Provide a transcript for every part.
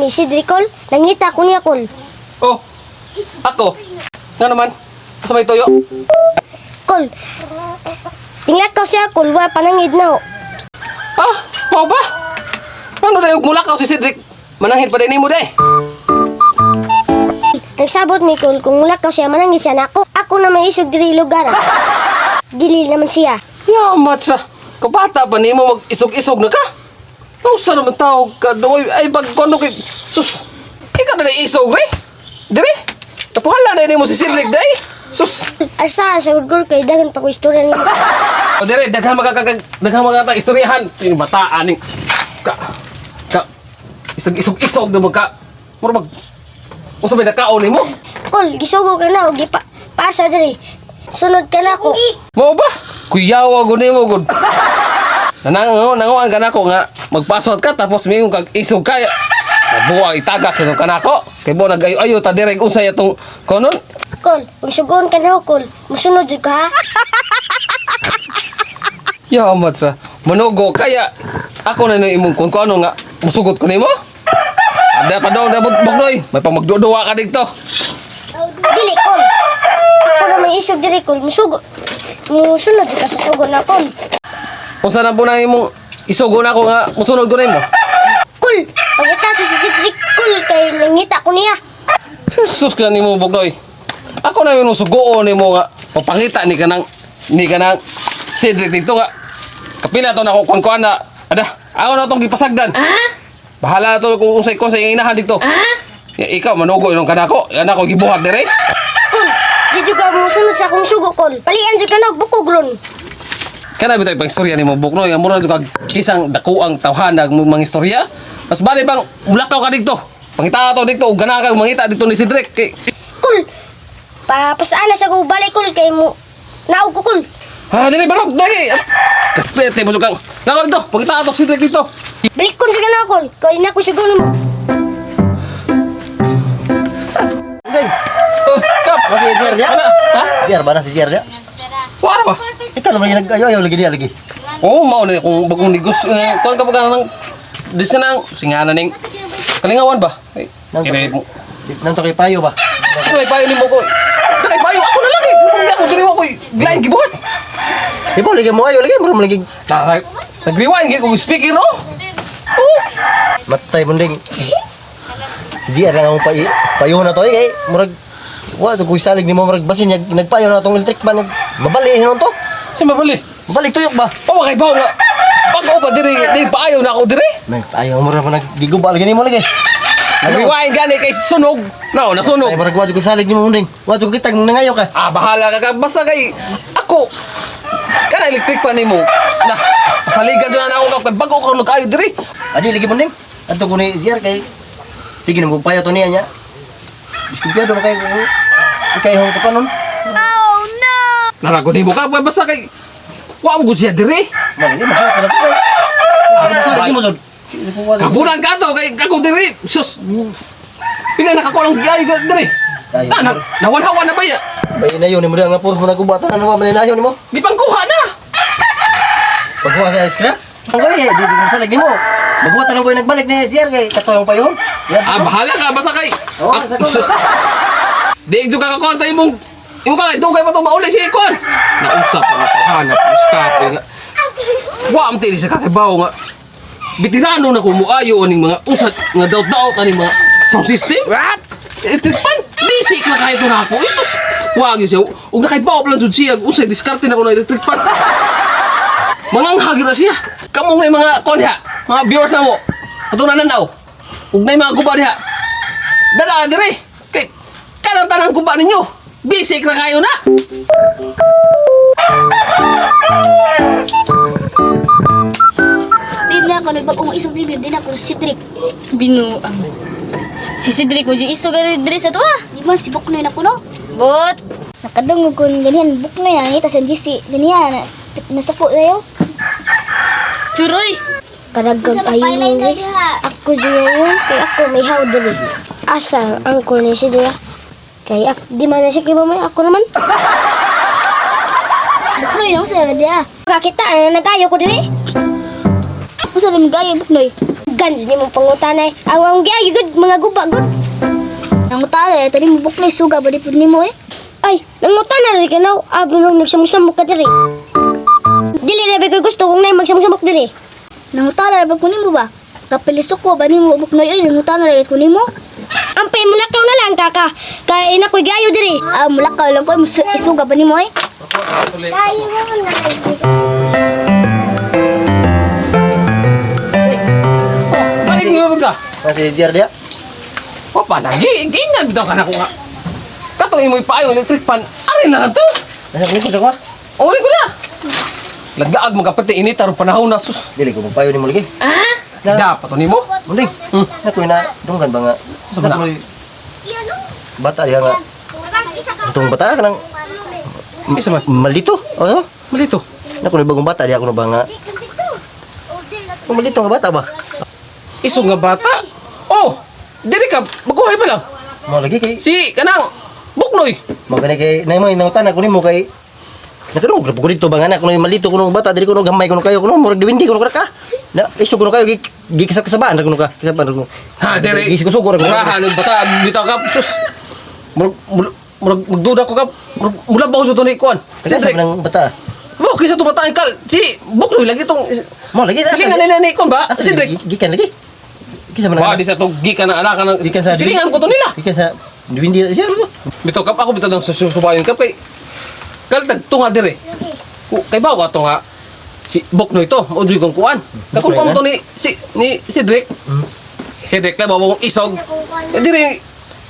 ni Cedric, Kol? Nangita ko niya, Kol. Oh, ako. Nga naman, asa may tuyo? Kol, tingnan ko siya, Kol. Wa panangid na ho. Ah, mao ba? Ano na yung mulakaw si Cedric? Mananghin pa din nimo day. Nagsabot mi, Kol, kung mulakaw siya, manangid siya na ako. Ako na may isog diri lugar. Ah. Dili naman siya. Yamat sa. Kabata pa nimo mag-isog-isog na ka. Nausa naman tao ka doy ay pag kono kay sus. Ikaw na isog re. Dire. Tapuhala na nimo si Cedric day. Sus. Asa sa gud kay daghan pa ko istorya nimo. O dire daghan magkakag daghan magkatang istoryahan yung bataan ning ka ka isog-isog na magka mura mag usa may nakaon nimo. Kol, gisugo ka na og gipa pasa diri. Sunod ka na ako. Mao ba? Kuyawa gud nimo gud. Nanango nanguan ka nako nga magpasot ka tapos mingon kag isog ka. Nabuang itagak sa kanako. Kay bo nagayo-ayo ta dire unsay atong konon. Kol, kung sugoon ka na ako, Kol, musunod jud ka ha. Yamat sa manugo kaya ako na imong kung ano nga musugot ko nimo. Ada pa dong dabot bugnoy, may pamagduduwa ka dito. Dili, Kol. Ako na may isog diri, Kol. Musugo. Musunod jud ka sa sugo na, Kol. Unsa na po na imong isugo na ako nga musunod ko nimo. Kol, pagkita sa si Cedric, Kol, kay nangita ko niya. Sus ka nimo bugnoy. Ako na yung sugoon nimo nga papangita ni kanang Cedric dito nga. Kapila to na ko kuan na. Ada, ako na tong gipasagdan. Bahala na to kung unsay ko sa iyang inahan dito. Ya, ikaw manugo inong kanako. Yan ako gibuhat dire. Kol, di jud ka musunod sa akong sugo, Kol. Palian jud ka na og bukog ron. Kana bitaw pang istorya nimo bugnoy. Ang mura jud kag kisang dakuang tawhana ang mga istorya. Mas bali bang mulakaw ka dito. Pangita to dito og gana kag mangita dito ni Cedric kay Kol, papasaan na sa ko balik, Kol, kay mo naog ko, Kol. Ha, dili barok dili. Kaspete mo kang. Nako dito, pangita to Cedric dito. Balik kon sa kana, Kol. Kay na ko sugo nimo. Okay. Oh, kap. Ba si Jer niya? Ana, ha? Jer ba na si Jer niya? Wala ba? Ikaw naman yung nag-ayo ayaw lagi niya lagi. Oo, mao na kung bagong negosyo eh, kuan ka pa ka ng dis na ng singana ning kalingawan ba? Ay, Nang kini mo. Nang to kay payo ba? Sa may payo nimo ko. Nakay payo ako na lang eh. Kung di ako diri wa koy lain gibuhat. Di ba lagi mo ayo lagi mo lagi Na nagrewind gyud kog speaker oh. Oh, matay mo ding. Si Jer lang ang payo payo na to eh kay murag wa sa kuy salig nimo murag basin nag nagpayo na tong electric ban mabali hinon to. sa mabali. Mabalik tuyok ba? Pawa kay bawo nga. Bago pa diri, di paayo na ako diri. Nagpayo mo ra man naggiguba lagi nimo lagi. Nagrewind gani kay sunog. No, nasunog. Ay murag wa jud salig nimo munding. Wa jud kitag nangayo ka. Ah, bahala ka ka. Basta kay ako kana electric pa nimo. Na, pasaligan jud na ako kay bago ko nagkaayo diri. Adi lagi munding. Adto ko ni Jer kay sige na payo to niya niya. Diskumpiyado man kay kung ikay hong ko kanon. Narago nimo ka basta kay wa mo gud siya diri. Mali, mabuhat na ko kay. Salig nimo jud. Kabunan ka to kay ako diri. Sus. Pila nakakulang giayo ka diri. Ay, Na, na nawanhawan na ba ya? Bay na yun, mo nga puros mo nagubatan ano man na yun nimo. Di pangkuha na. Pagkuha sa ice cream. Ang kay di di salig nimo. Magbuhat na ko nagbalik ni Jer kay katoyong payon. Ah, bahala ka basta kay. Oo, Ah, sa ko. sus. Di jud ka kakonta imong imong kay dugay pa to mauli si kon. Nausap ang hanap uskap nga. Wa am tili sa kakabaw nga. Bitirano na ko muayo aning mga usat nga daot-daot aning mga sound system. What? Electric pan. Basic na kahit na ako. Isus. Wag yun siya. Ug nakaibaw pa lang jud siya. Usay diskarte na ko na electric pan. Manganghag na siya. Kamong may mga kon diha. Mga viewers na mo. Ato na nanaw. Ug nay mga guba diha. Dala dire. Kay kanang tanang guba ninyo. Basic na kayo na. Babe na ako, nagbagong isog di babe, di na ako si Cedric. Binuang. Si Cedric mo dyan iso gani diri sa tuwa. Di man si Buknoy na kuno. Bot. Nakadungog ko ng ganyan, Buknoy ang ita sa GC. Ganyan, nasuko na yun. Churoy. Karagag ayo ni Ako diya yun, kay ako may haw diri. Asa ang ko ni si diya. Kay ak di man na siya kay mamay ako naman. Buknoy na sa diya. Kakita ana nagayo ko diri. Usa din gayo Buknoy. Daghan jud nimong pangutanay. Ang ang giagi gud mga guba gud. Nangutana eh, tani mo buknoy suga ba di pud nimo eh. Ay, nangutana rin kanaw, abi nung nagsamok-samok ka diri. Dili na ba ko gusto kung nay magsamok-samok diri. Nangutana ra ba ko nimo ba? Kapilisok ko ba nimo buknoy oy, nangutana ra ko nimo. Ampay mulakaw na lang kaka. Kay nakoy gayo diri. Ah, mulakaw lang ko isuga ba nimo eh. Balik mo ka. Kasi GR dia. O pa lagi, ginan bitaw ka na ko nga. Katong imoy paayo electric pan, ari na lang to. Nasa likod ako ah. Uli ko na. Laglaag mga pati init aron panahon na sus. Dili ko magpayo nimo lagi. Na. Dapat to nimo. Bunding. Nakoy na dunggan ba nga. Sa ba na? Nakoy bata diha nga. Sa tong bata kanang Isa man. malito. Oh. Malito. Nakoy bagong bata diha kuno ba nga. Oh, malito nga bata ba? Iso nga bata. Oh, diri ka baguhay pa lang. Mo lagi kay Si kanang Buknoy. mo gani kay nay mo nangutan ako nimo kay nakadungog ra ko dito ba nga na kuno malito kuno bata diri kuno gamay kuno kayo kuno murag diwindi kuno ka. Na iso kuno kayo gikasabaan ra kuno ka. Kasabaan ra kuno. Ha, diri. Gisugo ra kuno. Murahan ang bata bitaw ka sus. Murag murag magduda ko ka. Murag mula ba ko sa tunay kuan. Kasi Cedric. ng bata. Mo kisa to bata kal. Si Buknoy lagi tong Mo lagi Silingan nila ni kuan ba? Asa Cedric. Gikan lagi. Kisa man Wa di sa to gikan na anak ng Gikan sa silingan ko to nila. Gikan sa diwindi siya ko. Bitaw kap ako bitaw ng susubayon kap kay kal tagtunga dire. Kay bawo ato nga si Buknoy to, mo diri kong kuan. Nakumpam to ni si ni Cedric. Cedric na bawo kong isog. Eh, Dire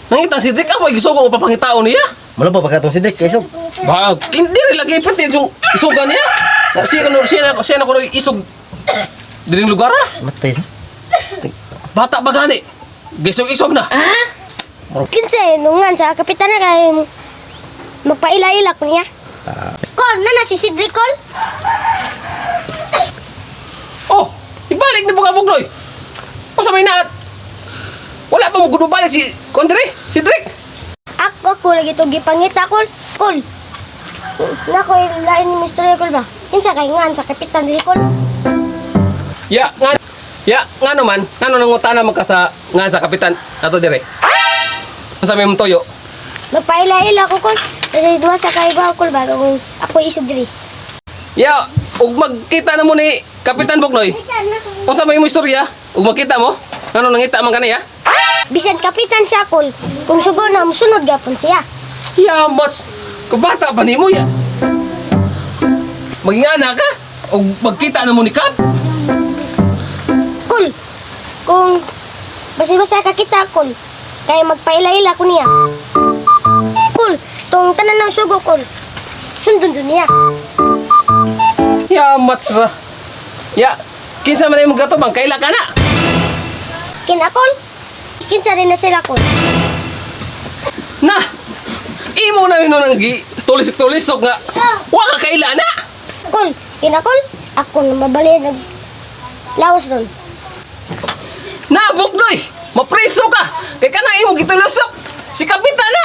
nangita si Cedric ako isugo ko papangitao niya. Mula ba pagkatong si Drake kay isog. Ba, hindi rin lagi pati yung isugan niya. Na siya kano siya na kuno isog diring lugar ah. Matay sa. Bata ba gani? Gisog-isog na. Kinsa nungan sa kapitan na kay magpaila-ila ko niya. Kol, nana si Cedric kol. Oh, ibalik ni Buka Bugnoy. O sa may naat. Wala pa mo gud balik si Kondre, si Drake. Ako ako lagi to gipangita kol. Kol. Nako lain ni Mr. kol ba? Kinsa kay ngan sa kapitan diri kol. Ya, nga ya, nga naman, ngano nangutana man ka sa nga sa kapitan ato dire. Sa may mong toyo. Magpaila-ila ko kol. Kasi duha sa kay ba kol ba kung ako isog diri. Ya, ug magkita na mo ni Kapitan Bugnoy. Unsa may imong istorya? Ug magkita mo? Ngano nangita man kaniya? Bisan kapitan siya kol, kung sugo na musunod gapon siya. Ya, mas kubata pa nimo ya. Maging anak ka? Ug magkita na mo ni Kap? Kol, kung basta-basta kakita kol, kay magpaila-ila ko niya. Kol, tong tanan ng sugo kol, sundon dun niya. Ya, mats ra. Ya, kinsa man imong gatubang kaila ka na. Kinakol, kinsa rin na sila kol. Na! Imo na mino nang gi tulisok-tulisok nga. Wa ka kaila na. Kol, kinakol, ako na mabali nag lawas ron. Na buknoy, mapreso ka. Kay kana imo gitulusok. Si kapitan na.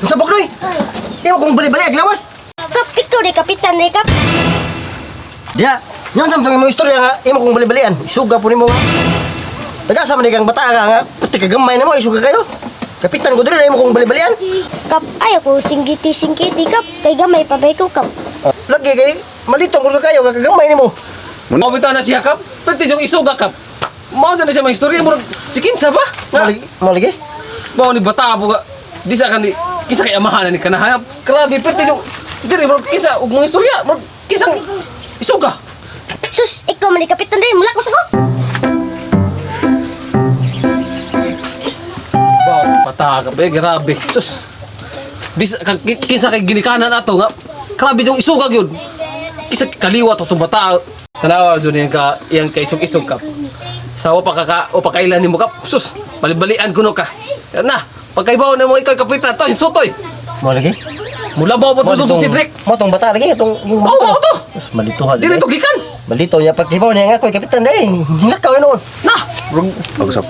Sa buknoy. Imo kong bali-bali ag lawas. Kap, ikaw di kapitan ni kap. Diya, yun sa imong istorya nga imo kong bali-balian. Isuga po nimo nga. Taga sa man kang bata ka nga, pati kagamay na mo isuga kayo. Kapitan ko diri imo kong bali-balian. Kap, ayaw ko singgiti-singgiti kap, kay gamay pabay ko kap. Ah, lagi kay malitong ko kayo nga kagamay nimo. Mao bitaw na siya kap. Pwede yung isuga kap. Mao sa na siya mga istorya murag si kinsa ba? Mo Nga lagi, mo lagi. mao ni bata po ka. Di sa kan kisa kay amahan ni kanahanap. Grabe pwede yung diri murag kisa og mga istorya murag kisang isuga. Sus, ikaw man di kapitan rin, mula ko sa ko. Wow, pata ka ba? Grabe. Sus. Di sa kisa kay ginikanan ato nga. Grabe yung isuga gyud. Kisa kaliwat atong bata. Tanawa jud yang ka yang kay isog-isog ka. Sa wa pa ka o pa kailan nimo ka. Sus, balibalian kuno ka. Na, pagkaibaw na mo ikaw kapitan to, sutoy. Mo lagi. Mula ba po Mo to si Drake? Mo tong bata lagi itong yung Oh, mao to. Sus, malito ha. Dili to gikan. Malito niya pag hibaw niya nga koy kapitan day. Nakaw yun noon. Na.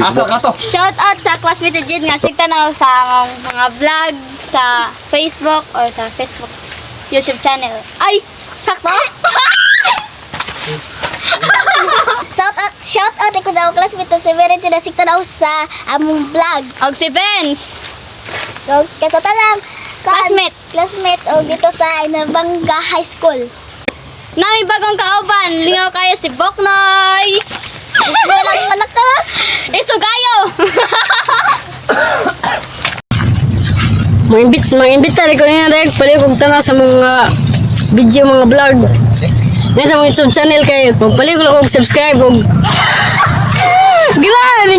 Asa ka to? Shout out sa classmate ni Jade nga sigtanaw sa among mga vlog sa Facebook or sa Facebook YouTube channel. Ay, sakto. Shout out, Shout out ko sa akong classmate na si Mary Jo na tanaw sa among vlog. Og si Benz. Og kasa talang Classmate. Classmate og dito sa Inabanga High School. Nami bagong kauban, lingaw kayo si Boknoy. Walang malakas. Isugayo. Mga imbita ko niya dahil pala kong tanaw sa mga video, mga vlog. Nga sa mga YouTube channel kay magpalit ko lang kong subscribe og. Grabe!